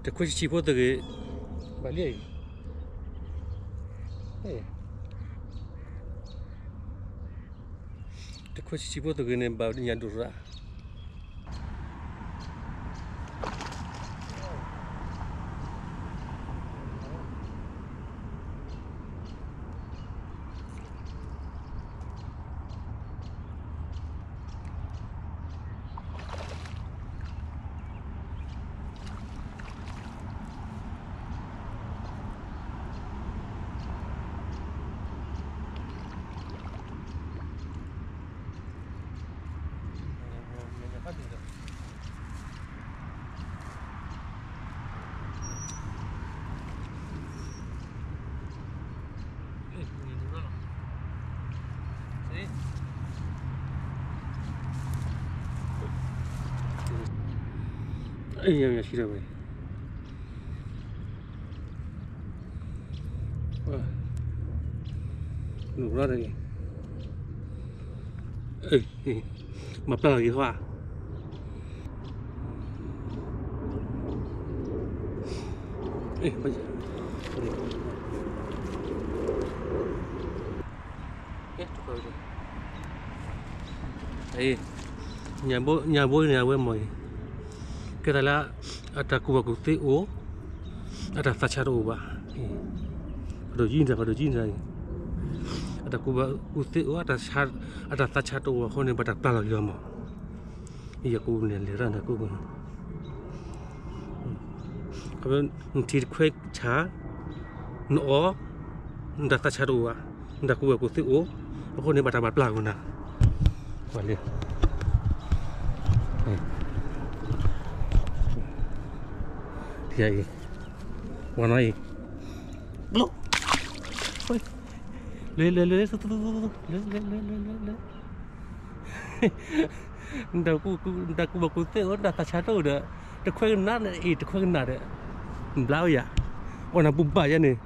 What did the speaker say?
တခွဲဆံးဆံးဖိတဂ့ၤ, ဘၣ်လံအံၤ, တခွဲဆံးဆံးဖိတဂ့ၤန့ၣ် ဘၣ်ညၣ်ဒိၣ်ရၣ်. နူၢ်ရၣ်တဂ့ၤ, မၤပျၢ်လီၤက့ၤဟီဧါ. ညၣ်ဘိအံၤန့ၣ် အဝဲမ့ၢ်အံၤ, ကဲသးလၢ အတၢ်ကူၣ်ဘၣ်ကူၣ်သ့အိၣ်, အတၢ်သးဆါတအိၣ်ဘၣ်. ပဒိၣ်ကံနတၢ် ပဒိၣ်ကံနတၢ်အံၤ, အတၢ်ကူၣ်ဘၣ်ကူၣ်သ့အိၣ်, အတၢ်သးဆါတအိၣ်ဘၣ်အဃိန့ၣ် ဘၣ်တၢ်ပျၢ်လီၤက့ၤအီၤမး. ယကူန့ၣ် လဲၤရၣ်နကူ, နထံၣ်တခွဲဆါ, နအီၣ်, နတၢ်သးဆါတအိၣ်ဘၣ်, နတၢ်ကူၣ်ဘၣ်ကူၣ်သ့အိၣ်, အဃိန့ၣ် ဘၣ်တၢ်ပာ်ပျၢ်ကွံာ်နၤ. ပှၤလၢ ထံအံၤ, ပှၤနီၤအံၤ, လဲၤလဲၤလဲၤလဲၤ, လဲၤလဲၤလဲၤလဲၤလဲၤလဲၤ, နတၢ်ကူၣ်ဘၣ်ကူၣ်သ့အိၣ်, နတၢ်သးဆါတအိၣ်ဒီး, တခွဲကနၣ်အံၤ တခွဲကနၣ်ဒီး, ဘျါဝဲယၤ, အီၣ်နၤဘူၣ်ဘၣ်ယၤန့ၣ်,